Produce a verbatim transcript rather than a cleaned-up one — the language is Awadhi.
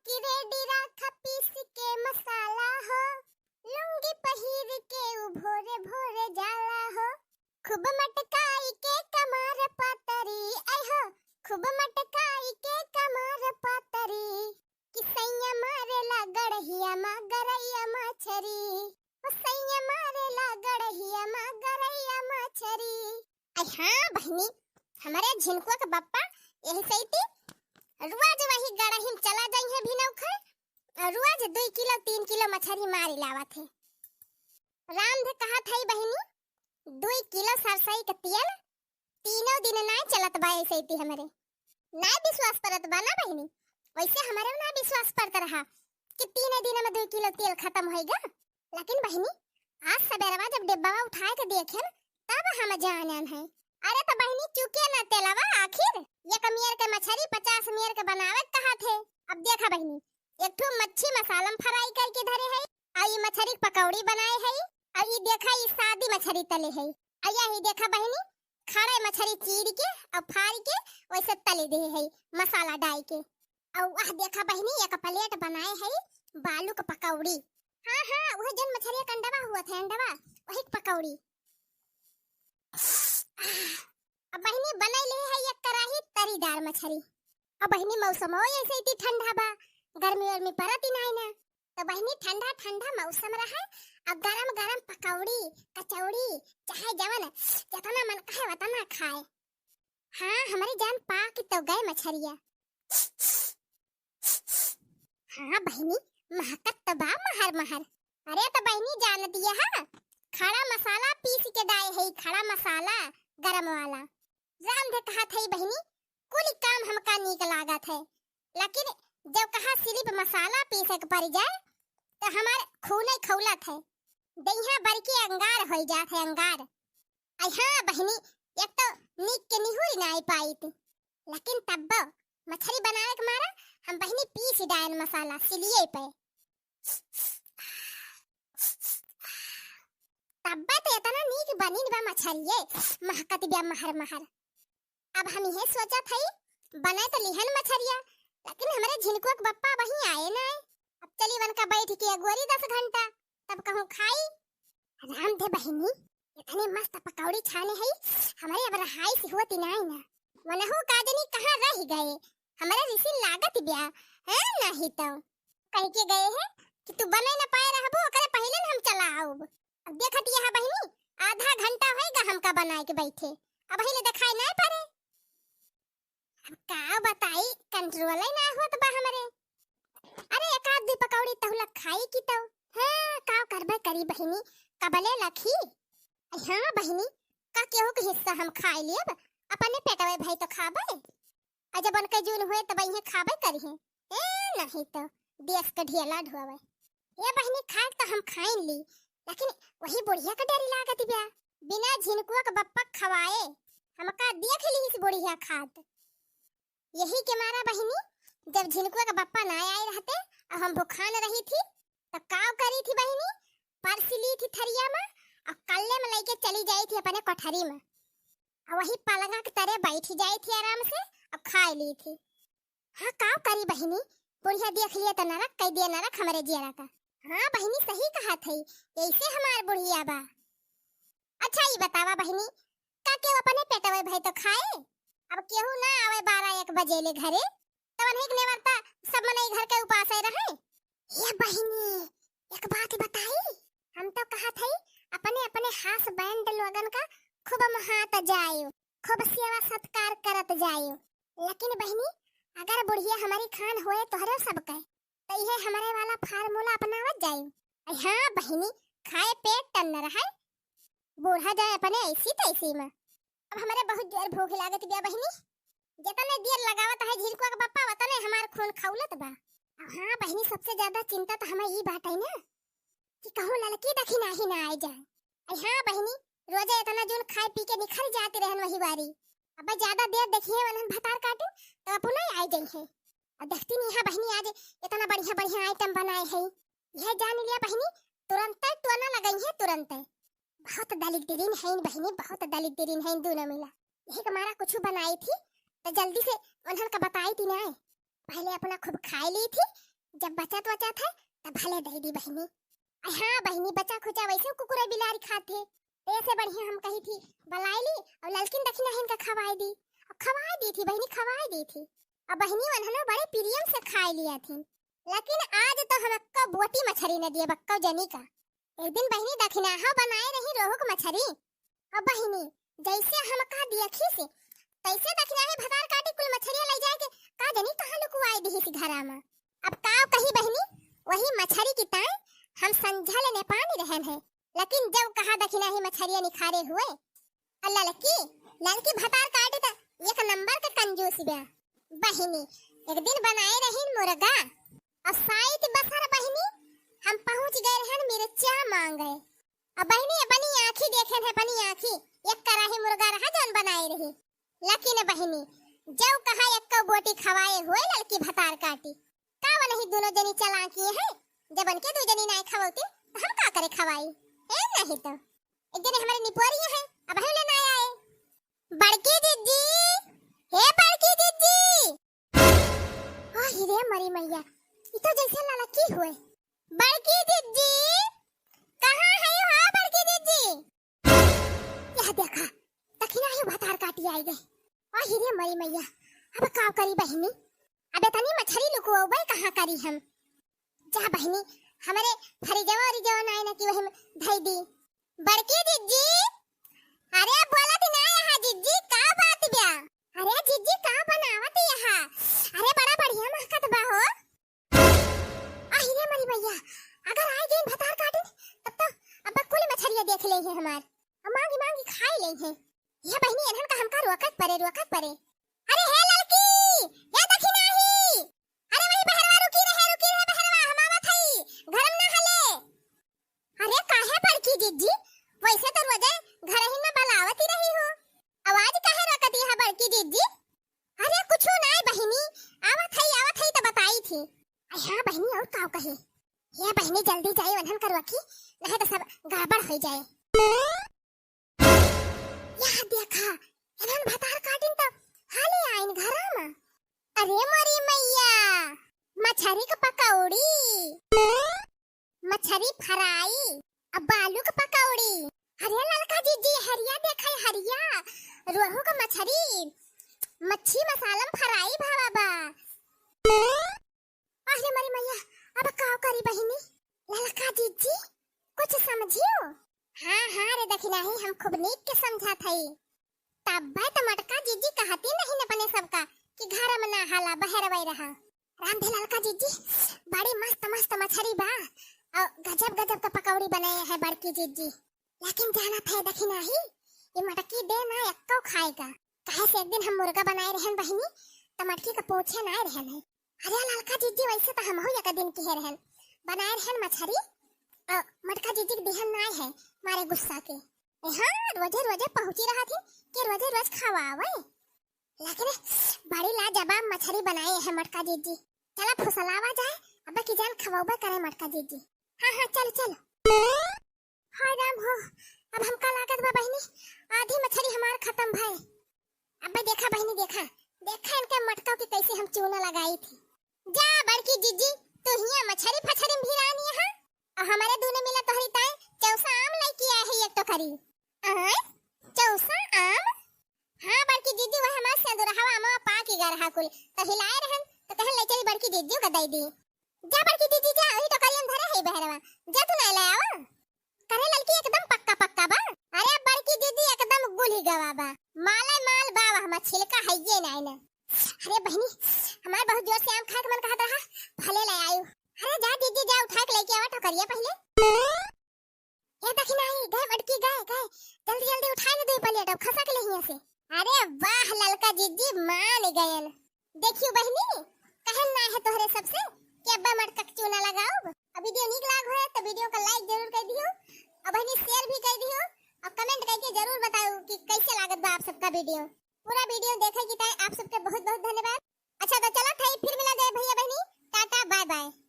कि रेडी राखा पीस के मसाला हो, लुंगी पहिर के उ भोरे भोरे जाला हो। खूब मटकाई के कमर पतरी, ऐ हो, खूब मटकाई के कमर पतरी, कि सैया मारेला गड़हिया मा गरैया मछरी, ओ सैया मारेला गड़हिया मा गरैया मछरी। अरे हाँ बहिनी, हमरे झिनकुआ के बप्पा यही सैती रोज वही गड़ही में चला जाई है भिनौखा, और रोज दुई किलो तीन किलो मछरी मारी लावत है। रामधे कहत है बहिनी, दुई किलो सरसई के तेल तीनों दिन नाय चलत बा ऐसे ही हमरे। नाय विश्वास परत बा ना बहिनी, वैसे हमरे ना विश्वास परत रहा कि तीन दिन में दुई किलो तेल खत्म होइगा। लेकिन बहिनी, आज सबेरवा जब डिब्बा उठाए के देखेन, तब हम जानन है। अरे तो बहिनी, चुके ना तेलवा आखिर, एक मेर के मछरी पचास मेर के बनावे के कहत है। अब देखा बहिनी, एक ठो मच्छी मसाला में फ्राई करके धरे है, और ई मछरी के पकौड़ी बनाए है, और ई देखा ई सादी मछरी तले है, और यही देखा बहिनी, खड़े मछरी चीर के और फाड़ के वैसे तले दे है मसाला डाल के। और वह देखा बहिनी, एक प्लेट बनाए है बालू के पकौड़ी। हाँ हाँ, वह जन मछरिया के अंडवा हुआ थे, अंडवा, वही के पकौड़ी। अब बहिनी बनाई ले है एक कढ़ाई तरीदार मछरी। अब बहिनी मौसम हो ऐसे इतनी ठंडा बा, गर्मी वर्मी परत ही नहीं ना। तो बहिनी ठंडा ठंडा मौसम रहे, अब गरम गरम पकौड़ी, कचौड़ी, चाहे जवन जितना मन कहे उतना खाए। हाँ, हमारी जान पाक तो गए मछरिया। हाँ बहिनी, महकत तो बा महर महर। अरे तो बहिनी जान दिया है, खड़ा मसाला पीस के डाए है, खड़ा मसाला गरम वाला। रामधे कहत है बहिनी, कुल काम हमका नीक लागत है, लेकिन जब कहा सिर्फ मसाला पीसे के पड़ जाए तो हमार खूने खौलत है, देहिया बर के अंगार हो जात है, अंगार। आई हाँ बहिनी, एक तो नीक के निहुर ना आई पाइत, लेकिन तब्बो मछरी बनावे के मारा हम बहिनी पीस डायन मसाला सिलिए पे। तब्बा तो इतना नीक बनिन बा मछरिये, महकत बा महर महर। अब हम इहे सोचत हई, बने तो लिहन मछरिया, लेकिन हमरे झिनकुआ के बप्पा वहीं आए ना आए। अब चली वनका बैठ के अगोरी दस घंटा, तब कहूँ खाई। रामधे बहिनी, इतनी मस्त पकौड़ी छाने हई, हमरे अब रहाई से होती नाई ना। वनहु का जनी कहाँ रह गए, हमरे रिसी लागत ब्या, हैं नहीं तो। कह के गए हैं कि तू बने न पाए रहबू, ओकरे पहिले न हम चला आउब। अब देखत यहाँ बहिनी, आधा घंटा होएगा हमका बनाए के बैठे, अब हिले दिखाई नहीं पड़े। अब का बताई, कंट्रोल ही ना होत बा हमरे। अरे एक आध दी पकौड़ी तहुला खाई की तो। हाँ, का करबे करी बहिनी, कबले लखी। हाँ बहिनी, का केहू के हिस्सा हम खाई लेब, अपने पेटवे भाई तो खाबे। आ जब उनके जून हुए तब इहे खाबे करी हैं। ए नहीं तो देश के ढेला ढोवे। ए बहिनी, खाए तो हम खाइन ली, लेकिन वही बुढ़िया के डर लागत बा। बिना झिनकुआ के बप्पा खवाए हमका देख ली इस बुढ़िया खात। यही के मारा बहिनी, जब झिनकुआ के बप्पा ना आए रहते और हम भुखान रही थी, तो का करी थी बहिनी, परसी ली थी थरिया में और कल्ले में लेके चली जाई थी अपने कोठरी में, और वही पलंगा के तरे बैठ जाई थी आराम से और खाए ली थी। हाँ, का करी बहिनी, बुढ़िया देख लिए तो नरक कह दिया, नरक हमरे जियरा का। हाँ बहिनी, सही कहा थई, ऐसे हमार बुढ़िया बा। अच्छा, ई बतावा बहिनी, का केहू अपने पेटवे भई तो खाए? अब केहू ना आवे बारह एक बजे ले घरे, तवन एक नेवरता सब मनई घर के उपासे रहे। ये बहिनी, एक बात बताई, हम तो कहत हई, अपने अपने हस्बैंड लोगन का खूब मोहात जाए, खूब सेवा सत्कार करत जाए। लेकिन बहिनी, अगर बुढ़िया हमारी खान होए तोहरे सब के, तो इहे हमरे वाला फार्मूला अपनावत जाए। अरे हाँ बहिनी, खाए पेट टन्न रहे, बूढ़ा जाए अपने ऐसी तैसी में। अब हमरे बहुत जोर भूख लागत बिया बहिनी, जतने देर लगावत है झिनकुआ के बप्पा, वतने हमार खून खौलत बा। अब हाँ बहिनी, सबसे ज्यादा चिंता तो हमें ई बाटे ना कि कहूँ ललकी दखिनाही ना आए जाए। अरे हाँ बहिनी, रोजे इतना जून खाए पी के निखर जाती रहन वही बारी। अब ज्यादा देर देखिए वनन भतार काटू तो अपना ही आए जाई है। और देखती नहीं है बहिनी, आज इतना बढ़िया बढ़िया आइटम बनाए है, यह जान लिया बहिनी, तुरंते टोना लगाई है, तुरंते। बहुत दलिद्दरीन है बहिनी, बहुत दलिद्दरीन है दोनों मिला। यही के मारा कुछ बनाई थी तो जल्दी से उन्हन का बताई थी ना। पहले अपना खूब खाए ली थी, जब बचत वचत है तब भले दे दी बहिनी। अरे हाँ बहिनी, बचा खुचा वैसे कुकुर बिलारी खात थे, तो ऐसे बढ़िया हम कही थी बलाई ली और ललकिन दखिना इनका खवाए दी, और खवाए दी थी बहिनी, खवाए दी थी। और बहिनी वन्हनो बड़े प्रेम से खाए लिया थी, लेकिन आज तो हम एक्को बोटी मछरी न दिए बक्को जनी का। एक दिन बहिनी दखिनाहा बनाए रही रोहू के मछरी। अब बहिनी, जैसे हमका देखी से, तैसे दखिनाही भतार काटी कुल मछरिया लई जाए के का जनी कहाँ लुकुआई दिही से घरा में। अब का कही बहिनी, वही मछरी की ताई हम संझा ले नेपानी रहन है, लेकिन जब कहा दखिनाही मछरिया निखारे हुए, अल्ला लकी, ललकी भतार काटी त एक नंबर के कंजूस बा। बहिनी, एक दिन बनाए रही मुर्गा, और साइत बसर बहिनी, हम पहुँच गए रहन मिर्चा मांगे। अब बहिनी, अपनी आँखी देखे थे, अपनी आँखी, एक कराही मुर्गा रहा जौन बनाए रही। लेकिन बहिनी, जब कहा एक बोटी खवाए हुए ललकी भतार काटी। का वो नहीं दोनों जनी चलाकी हैं? जब उनके दो जनी नाय खवाती, तो हम का करे खवाई? ए नहीं तो। एक जने हमारे निपोरिया है, अब हम ले ना आए। बड़की जिज्जी, हे बड़की जिज्जी। ओ हिरे मरी मैया, ई तो जैसे ललकी हुए। बड़की जिज्जी, कहाँ है हो बड़की जिज्जी? यह देखा, दखिनाही भतार काटी आई गए। ओ हिरे मरी मैया, अब का करी बहिनी? अब इतनी मछरी लुकुआबे कहाँ करी हम? जा बहिनी, हमरे फरिजवा उरिजवा नाय ना कि वही में धई दी। बड़की जिज्जी, अरे बोलत ना यहाँ जिज्जी, का बात ब्या? अरे जिज्जी, का बनावत यहाँ? अरे बड़ा बढ़िया महकत बा हो। अहिरे मरी मैया, अगर आए गईन भतार काटिन, तब तो अब कुल मछरिया देख लेइहैं हमार, अब मांगी मांगी खाए लेइहैं। ये बहिनी, इन्हन का हमका रोकत परे, रोकत परे। अरे हे ललकी, हे दखिनाही, अरे वही बहरवा रुकी रहे, रुकी रहे बहरवा, हम आवत हई, घर में ना हले। अरे काहे बड़की जिज्जी, वैसे तो रोजे घरहिन में बलावत ही रही हो, आवाज काहे रोकती है बड़की जिज्जी? अरे कुछू नाय बहिनी, आवत हई, आवत हई तो बताई थी। अरे हाँ बहिनी, और का कहे? ये बहिनी जल्दी जाई वन्हन करवा की, नहीं तो सब गड़बड़ हो जाए। यह देखा, इन्हन भतार काटिन तो हाली आइन घरा में। अरे मोरी मैया, मछरी के पकौड़ी, मछरी फ्राई, अब आलू के पकौड़ी। अरे ललका जिज्जी, हरिया देखा, हरिया, रोहू के मछरी, मच्छी मसाला में फ्राई भावा बा। अरे मरी मैया, अब का करी बहिनी? ललका जिज्जी, कुछ समझियो? हाँ, हाँ रे दखिनाही, हम खूब नीक के समझत हई। तब्बे त मटका जिज्जी कहती नहीं न अपने सबका कि घर में ना हाला, बहरवै रहा। राम दे ललका जिज्जी, बड़ी मस्त मस्त मछरी बा और गजब गजब का पकौड़ी बनाए है बड़की जिज्जी। लेकिन जानत है दखिनाही, ये मटकी दे ना एक्को खाएगा। काहे से एक दिन हम मुर्गा बनाए रहन बहिनी, त मटकी का पूछे ना रहन है। अरे ललका जिज्जी, वैसे तो हमहू एक दिन किहे रहन, बनाए रहन मछरी, अ, मटका जिज्जी के दिहन नाय है, मारे गुस्सा के। ए हाँ, रोजे रोजे पहुँची रहा थी कि रोजे रोज खवावे। लेकिन बड़ी लाजवाब मछरी बनाए है मटका जिज्जी। चला फुसलावा जाए, अब की जान खवाबे करे मटका जिज्जी। हाँ, हाँ, चल, चल। हाय राम हो, अब हमका लागत बा बहिनी, आधी मछरी हमार खत्म भय। अबे देखा बहिनी, देखा, देखा इनके मटका के कैसे हम चूना लगाई थी। जा बड़की जिज्जी, तू हियां मछरी फछरी में भिरानी है, और हमारे दूनो मिला तोहरी ताई चौसा आम लेके आए है एक टोकरी। आय, चौसा आम? हाँ बड़की जिज्जी, वह हमार सेंदुरहवा आमवा पाकी गा रहा कुल, तो हिलाए रहन, तो कहन ले चली बड़की जिज्जी का दे दी। जा बड़की जिज्जी जा, वही टोकरिया में धरे है बहरवा, जा तू ना ले आवा। करे ललकी एकदम पक्का पक्का बा। अरे बड़की जिज्जी एकदम गुली गवा बा, माले माल बा, वह में छिलका है ये नाय ना। अरे बहिनी, हमार बहुत जोर से आम खाए के मन कहत रहा, भले ले आयु। अरे जा जिज्जी जा, उठा के लेके आवा टोकरिया पहले। ए दखिनाही, गए मटकी गए, गए, जल्दी जल्दी उठाए ले दो प्लेट, अब खसा के ले हियां से। अरे वाह ललका जिज्जी, मान गयन। देखियो बहिनी, कहन ना है तोहरे सबसे कि अब्बा मटका के चूना लगाओ। अब वीडियो नीक लाग होए तो वीडियो का like जरूर कर दियो, और बहिनी share भी कर दियो, और comment करके जरूर बताओ कि कैसे लागत बा आप सबका वीडियो। पूरा वीडियो देखे की ताई आप सबके बहुत बहुत धन्यवाद। अच्छा तो चलत है, फिर मिला जाए भैया बहिनी, टाटा bye bye।